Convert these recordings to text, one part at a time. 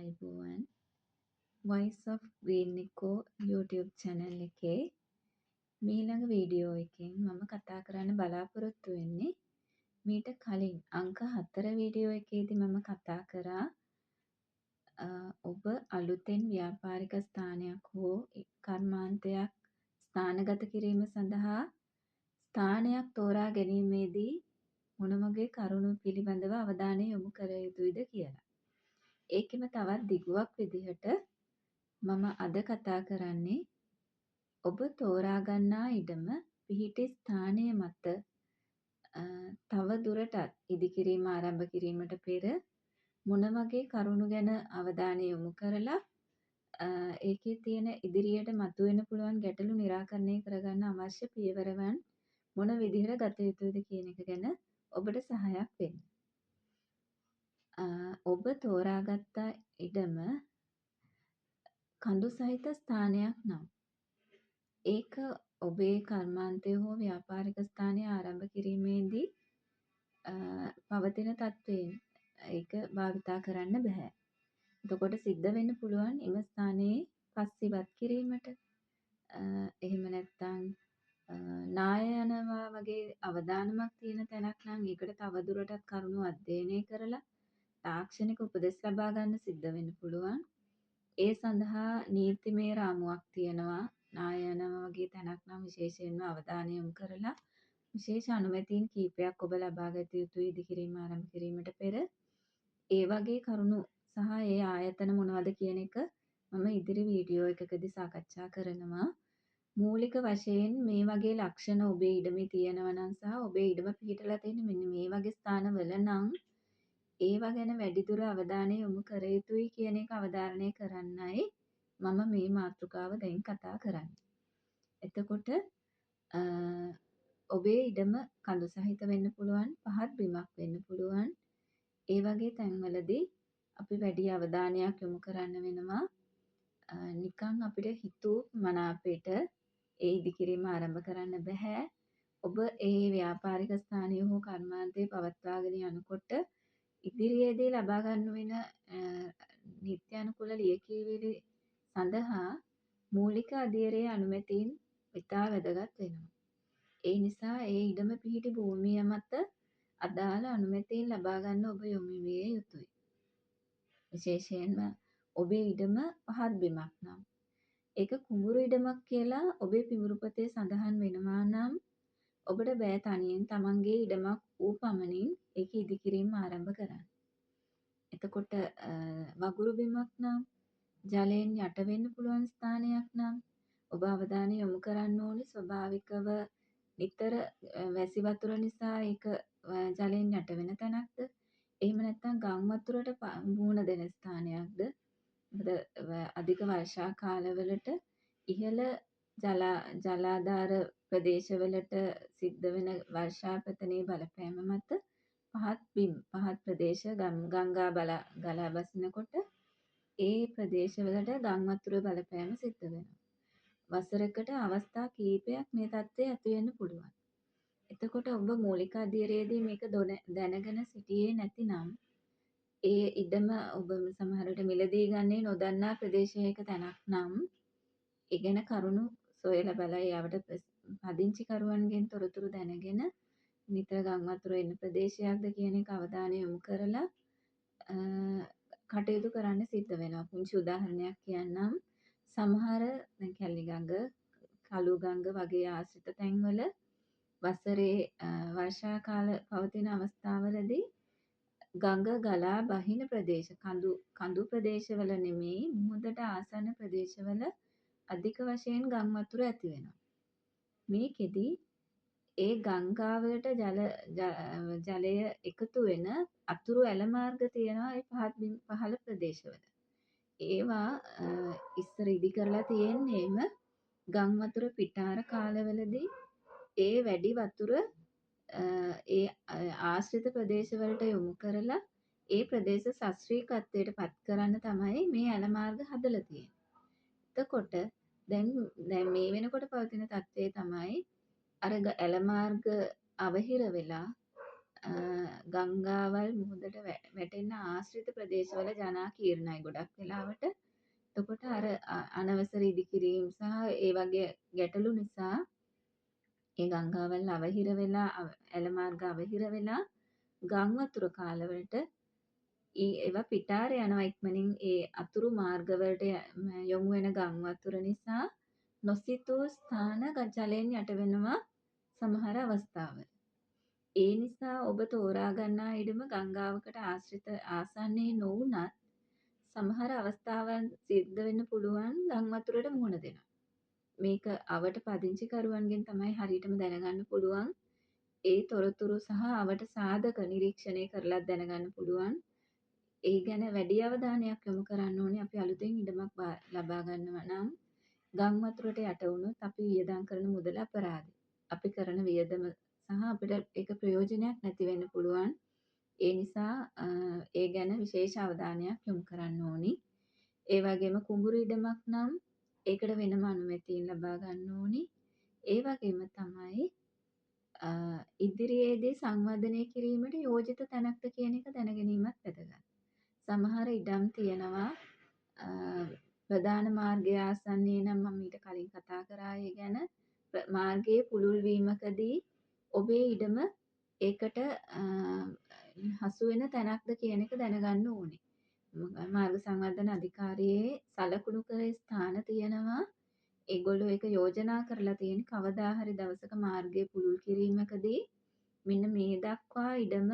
ආයුබෝවන්. Voice of Green Eco YouTube channel එකේ මීළඟ වීඩියෝ එකෙන් මම කතා කරන්න බලාපොරොත්තු වෙන්නේ මීට කලින් අංක 4 වීඩියෝ එකේදී මම කතා කරා ඔබ අලුතෙන් ව්‍යාපාරික ස්ථානයක් හෝ කර්මාන්තයක් ස්ථානගත කිරීම සඳහා ස්ථානයක් තෝරා ගැනීමේදී මොන වගේ කරුණු පිළිබඳව අවධානය යොමු කළ යුතුයිද කියලා. ඒකෙම තවත් දිගුවක් විදිහට මම අද කතා කරන්නේ ඔබ තෝරා ගන්නා ඉඩම පිහිටි ස්ථානය මත තව දුරටත් ඉදිකිරීම ආරම්භ කිරීමට පෙර මොන වගේ කරුණු ගැන අවධානය යොමු කරලා ඒකේ තියෙන ඉදිරියට මතුවෙන්න පුළුවන් ගැටලු නිරාකරණය කරගන්න අවශ්‍ය පියවරවන් මොන විදිහට ගත යුතුද කියන එක ගැන ඔබට සහායක් වෙන්න. ඔබ තෝරාගත්ත ඉඩම කඳු සහිත ස්ථානයක් නම් ඒක ඔබේ කර්මාන්තය හෝ ව්‍යාපාරික ස්ථානය ආරම්භ කිරීමේදී පවතින තත්ත්වයෙන් ඒක භාවිතා කරන්න බැහැ. එතකොට සිද්ධ වෙන්න පුළුවන් එම ස්ථානයේ පස් ඉවත් කිරීමට, එහෙම නැත්නම් නාය යනවා වගේ අවදානමක් තියෙන තැනක් නම් ඒකට තවදුරටත් කරුණු අධ්‍යයනය කරලා තාක්ෂණික උපදෙස් ලබා ගන්න සිද්ධ වෙන්න පුළුවන්. ඒ සඳහා නීතිමය රාමුවක් තියෙනවා. නාය යනවා වගේ තැනක් නම් විශේෂයෙන්ම අවධානය යොමු කරලා විශේෂ අනුමැතීන් කීපයක් ඔබ ලබා ගත යුතුයි ඉදිකිරීම ආරම්භ කිරීමට පෙර. ඒ වගේ කරුණු සහ ඒ ආයතන මොනවද කියන එක මම ඉදිරි වීඩියෝ එකකදී සාකච්ඡා කරනවා. මූලික වශයෙන් මේ වගේ ලක්ෂණ ඔබේ ඉඩමේ තියෙනවා නම් සහ ඔබේ ඉඩම පිහිටලා තියෙන මෙන්න මේ වගේ ස්ථානවල නම් ඒවා ගැන වැඩිදුර අවධානය යොමු කර යුතුයි කියන එක අවධාරණය කරන්නයි මම මේ මාතෘකාව දැන් කතා කරන්නේ. එතකොට ඔබේ ඉඩම කඳු සහිත වෙන්න පුළුවන්, පහත් බිමක් වෙන්න පුළුවන්. ඒ වගේ තැන්වලදී අපි වැඩි අවධානයක් යොමු කරන්න වෙනවා. නිකන් අපිට හිතූ මනාපෙට ඒ ඉදිකිරීම ආරම්භ කරන්න බැහැ. ඔබ ඒ ව්‍යාපාරික ස්ථානය හෝ කර්මාන්තය පවත්වාගෙන යනකොට ඉදිරියේදී ලබා ගන්න වෙන නිත්‍යානුකූල ලියකියවිලි සඳහා මූලික අධියරයේ අනුමැතීන් ඉතා වැදගත් වෙනවා. ඒ නිසා ඒ ඉඩම පිහිටි භූමිය මත අදාළ අනුමැතීන් ලබා ගන්න ඔබ යොමු විය යුතුයි. විශේෂයෙන්ම ඔබේ ඉඩම පහත් බිමක් නම්, ඒක කුඹුරු ඉඩමක් කියලා ඔබේ පිඹුරු පොතේ සඳහන් වෙනවා නම් ඔබට බෑ තනියෙන් තමන්ගේ ඉඩමක් වූ පමණින් ඒක ඉදිකිරීම ආරම්භ කරන්න. එතකොට වගුරු බිමක් නම්, ජලයෙන් යට වෙන්න පුළුවන් ස්ථානයක් නම් ඔබ අවධානය යොමු කරන්න ඕනේ ස්වභාවිකව නිතර වැසි වතුර නිසා ඒක ජලයෙන් යට වෙන තැනක්ද? එහෙම නැත්නම් ගම් වතුරට මුහුණ දෙන ස්ථානයක්ද? මොකද අධික වර්ෂා කාලවලට ඉහළ ජලාධාර ප්‍රදේශවලට සිද්ධ වෙන වර්ෂාපතනයේ බලපෑම මත පහත් බිම්, පහත් ප්‍රදේශ ගංගා ගලා බසිනකොට ඒ ප්‍රදේශවලට ගම් වතුර බලපෑම සිද්ධ වෙනවා. වසරකට අවස්ථා කීපයක් මේ තත්ත්වය ඇති වෙන්න පුළුවන්. එතකොට ඔබ මූලික අධීරයේදී මේක දැනගෙන සිටියේ නැතිනම් ඒ ඉඩම ඔබ සමහර විට මිලදී ගන්නේ නොදන්නා ප්‍රදේශයක තැනක් නම් ඒ ගැන කරුණු සොයලා බලලා ඒවට පදිංචිකරුවන්ගෙන් තොරතුරු දැනගෙන නිතර ගම් වතුර එන ප්‍රදේශයක්ද කියන එක අවධානය යොමු කරලා කටයුතු කරන්න සිද්ධ වෙනවා. පුංචි උදාහරණයක් කියන්නම්. සමහර දැන් කැලණි ගඟ, කළු ගඟ වගේ ආශ්‍රිත තැන්වල වසරේ වර්ෂා කාල පවතින අවස්ථාවලදී ගඟ ගලා බහින ප්‍රදේශ, කඳු ප්‍රදේශවල නෙමෙයි මුහුදට ආසන්න ප්‍රදේශවල අධික වශයෙන් ගම් වතුර ඇති වෙනවා. මේකෙදි ඒ ගංගාවලට ජලය එකතු වෙන අතුරු ඇල මාර්ග තියෙනවා ඒ පහත් බිම් පහළ ප්‍රදේශවල. ඒවා ඉස්සර ඉදි කරලා තියෙන්නේම ගම් වතුර පිටාර කාලවලදී ඒ වැඩි වතුර ඒ ආශ්‍රිත ප්‍රදේශවලට යොමු කරලා ඒ ප්‍රදේශ සශ්‍රීකත්වයට පත් කරන්න තමයි මේ ඇල මාර්ග හදලා තියෙන්නේ. එතකොට දැන් මේ වෙනකොට පවතින තත්ත්වය තමයි අර ඇල මාර්ග අවහිර වෙලා ගංගාවල් මුහුදට වැටෙන ආශ්‍රිත ප්‍රදේශවල ජනාකීර්ණයි ගොඩක් වෙලාවට. එතකොට අර අනවසර ඉදිකිරීම් සහ ඒ වගේ ගැටලු නිසා ඒ ගංගාවල් අවහිර වෙලා, ඇල මාර්ග අවහිර වෙලා ගම් වතුර කාලවලට ඒවා පිටාර යනවා ඉක්මනින්. ඒ අතුරු මාර්ගවලට යොමු වෙන ගම් වතුර නිසා නොසිතූ ස්ථාන ජලයෙන් යට වෙනවා සමහර අවස්ථාවල. ඒ නිසා ඔබ තෝරා ගන්නා ඉඩම ගංගාවකට ආශ්‍රිත ආසන්නයේ නොවුනත් සමහර අවස්ථාවන් සිද්ධ වෙන්න පුළුවන් ගම් වතුරට මුහුණ දෙනවා. මේක අවට පදිංචිකරුවන්ගෙන් තමයි හරියටම දැනගන්න පුළුවන්. ඒ තොරතුරු සහ අවට සාධක නිරීක්ෂණය කරලත් දැනගන්න පුළුවන්. ඒ ගැන වැඩි අවධානයක් යොමු කරන්න ඕනේ අපි අලුතෙන් ඉඩමක් ලබා ගන්නවා නම් ගම් වතුරට යට වුණොත් අපි වියදම් කරන මුදල අපරාධයි. අපි කරන වියදම සහ අපිට ඒක ප්‍රයෝජනයක් නැති වෙන්න පුළුවන්. ඒ නිසා ඒ ගැන විශේෂ අවධානයක් යොමු කරන්න ඕනි. ඒ වගේම කුඹුරු ඉඩමක් නම් ඒකට වෙනම අනුමැතීන් ලබා ගන්න ඕනි. ඒ වගේම තමයි ඉදිරියේදී සංවර්ධනය කිරීමට යෝජිත තැනක්ද කියන එක දැනගැනීමත් වැදගත්. සමහර ඉඩම් තියෙනවා ප්‍රධාන මාර්ගය ආසන්නයේ නම් මම ඊට කලින් කතා කරා ඒ ගැන. මාර්ගයේ පුළුල් වීමකදී ඔබේ ඉඩම ඒකට හසු වෙන තැනක්ද කියන එක දැනගන්න ඕනේ. මාර්ග සංවර්ධන අධිකාරියේ සලකුණු කර ස්ථාන තියෙනවා. ඒගොල්ලෝ ඒක යෝජනා කරලා තියෙන කවදා හරි දවසක මාර්ගය පුළුල් කිරීමකදී මෙන්න මේ දක්වා ඉඩම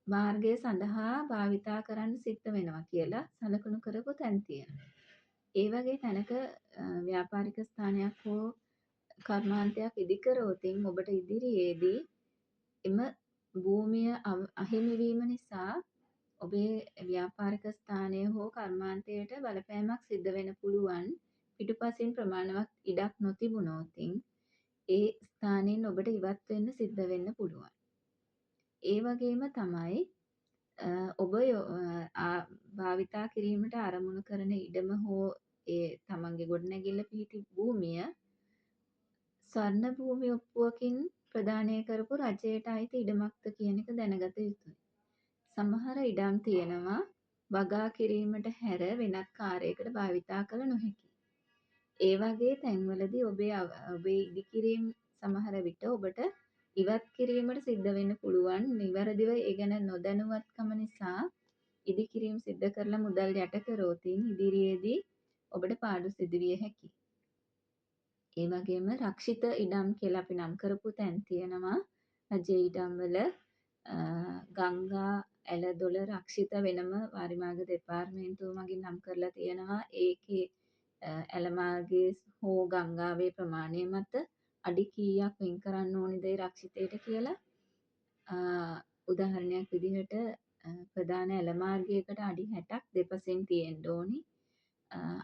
මාර්ගය සඳහා භාවිතා කරන්න සිද්ධ වෙනවා කියලා සලකුණු කරපු තැන් තියෙනවා. ඒ වගේ තැනක ව්‍යාපාරික ස්ථානයක් හෝ කර්මාන්තයක් ඉදිකරොතින් ඔබට ඉදිරියේදී එම භූමිය අහිමි වීම නිසා ඔබේ ව්‍යාපාරික ස්ථානය හෝ කර්මාන්තයට බලපෑමක් සිද්ධ වෙන්න පුළුවන්. පිටුපසින් ප්‍රමාණවත් ඉඩක් නොතිබුණොතින් ඒ ස්ථානයෙන් ඔබට ඉවත් වෙන්න සිද්ධ වෙන්න පුළුවන්. ඒ වගේම තමයි ඔබ භාවිතා කිරීමට අරමුණු කරන ඉඩම හෝ ඒ තමන්ගේ ගොඩනැගිල්ල පිහිටි භූමිය ස්වර්ණ භූමි ඔප්පුවකින් ප්‍රදානය කරපු රජයට අයිති ඉඩමක්ද කියන එක දැනගත යුතුයි. සමහර ඉඩම් තියෙනවා වගා කිරීමට හැර වෙනත් කාර්යයකට භාවිතා කළ නොහැකි. ඒ වගේ තැන්වලදී ඔබේ ඉදිකිරීම් සමහර විට ඔබට ඉවත් කිරීමට සිද්ධ වෙන්න පුළුවන්. නිවැරදිව ඒ ගැන නොදැනුවත්කම නිසා ඉදිකිරීම් සිද්ධ කරලා මුදල් යට කරෝතින් ඉදිරියේදී ඔබට පාඩු සිදුවිය හැකියි. ඒ වගේම රක්ෂිත ඉඩම් කියලා අපි නම් කරපු තැන් තියෙනවා. රජයේ ඉඩම්වල ගංගා ඇල දොළ රක්ෂිත වෙනම වාරිමාර්ග දෙපාර්තමේන්තුව මගින් නම් කරලා තියෙනවා. ඒකේ ඇල මාර්ගයේ හෝ ගංගාවේ ප්‍රමාණය මත අඩි කීයක් වෙන් කරන්න ඕනේද ඒ රක්ෂිතයට කියලා. උදාහරණයක් විදිහට ප්‍රධාන ඇල මාර්ගයකට අඩි 60ක් දෙපසින් තියෙන්න ඕනි.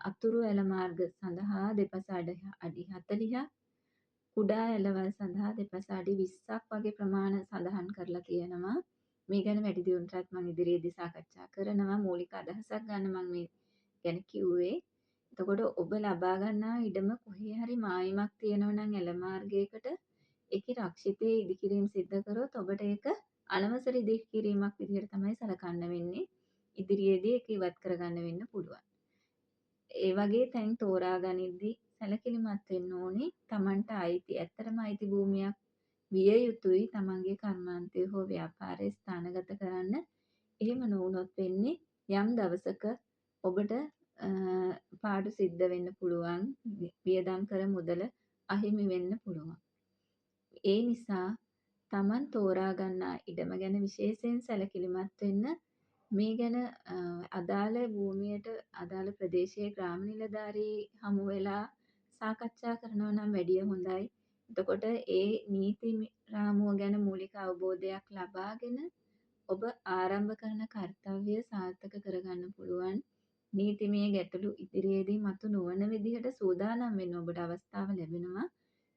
අතුරු ඇල මාර්ග සඳහා දෙපස අඩි 40ක්, කුඩා ඇලවල් සඳහා දෙපස අඩි 20ක් වගේ ප්‍රමාණ සඳහන් කරලා තියෙනවා. මේ ගැන වැඩි දියුණුවටත් මම ඉදිරියේදී සාකච්ඡා කරනවා. මූලික අදහසක් ගන්න මම මේ ගැන කිව්වේ. එතකොට ඔබ ලබා ගන්නා ඉඩම කොහේ හරි මායිමක් තියෙනවා නම් ඇල මාර්ගයකට ඒකේ රක්ෂිතයේ ඉදිකිරීම සිද්ධ කරොත් ඔබට ඒක අනවසර ඉදිකිරීමක් විදිහට තමයි සලකන්න වෙන්නේ. ඉදිරියේදී ඒක ඉවත් කරගන්න වෙන්න පුළුවන්. ඒ වගේ තැන් තෝරා ගනිද්දී සැලකිලිමත් වෙන්න ඕනේ. තමන්ට අයිති, ඇත්තටම අයිති භූමියක් විය යුතුයි තමන්ගේ කර්මාන්තය හෝ ව්‍යාපාරය ස්ථානගත කරන්න. එහෙම නොවුනොත් වෙන්නේ යම් දවසක ඔබට පාඩු සිද්ධ වෙන්න පුළුවන්, වියදම් කර මුදල අහිමි වෙන්න පුළුවන්. ඒ නිසා තමන් තෝරා ගන්නා ඉඩම ගැන විශේෂයෙන් සැලකිලිමත් වෙන්න. මේ ගැන අදාළ භූමියට අදාළ ප්‍රදේශයේ ග්‍රාම නිලධාරී හමු වෙලා සාකච්ඡා කරනවා නම් වැඩිය හොඳයි. එතකොට ඒ නීති රාමුව ගැන මූලික අවබෝධයක් ලබාගෙන ඔබ ආරම්භ කරන කර්තව්‍ය සාර්ථක කරගන්න පුළුවන්. නීතිමය ගැටලු ඉදිරියේදී මතු නොවන විදිහට සූදානම් වෙන්න ඔබට අවස්ථාව ලැබෙනවා.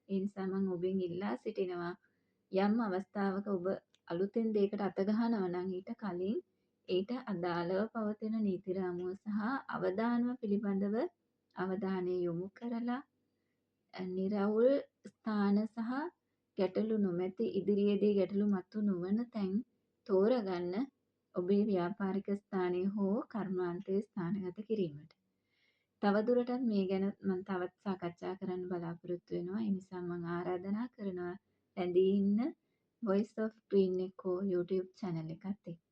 ඒ නිසා මම ඔබෙන් ඉල්ලා සිටිනවා යම් අවස්ථාවක ඔබ අලුතෙන් දෙයකට අත ගහනවා නම් ඊට කලින් ඊට අදාළව පවතින නීති රාමුව සහ අවදානම පිළිබඳව අවධානය යොමු කරලා නිරවුල් ස්ථාන සහ ගැටලු නොමැති ඉදිරියේදී ගැටලු මතු නොවන තැන් තෝරගන්න ඔබේ ව්‍යාපාරික ස්ථානය හෝ කර්මාන්තය ස්ථානගත කිරීමට. තවදුරටත් මේ ගැන මම තවත් සාකච්ඡා කරන්න බලාපොරොත්තු වෙනවා. ඒ නිසා මම ආරාධනා කරනවා රැඳී ඉන්න Voice of Green Echo YouTube channel එකත් එක්ක.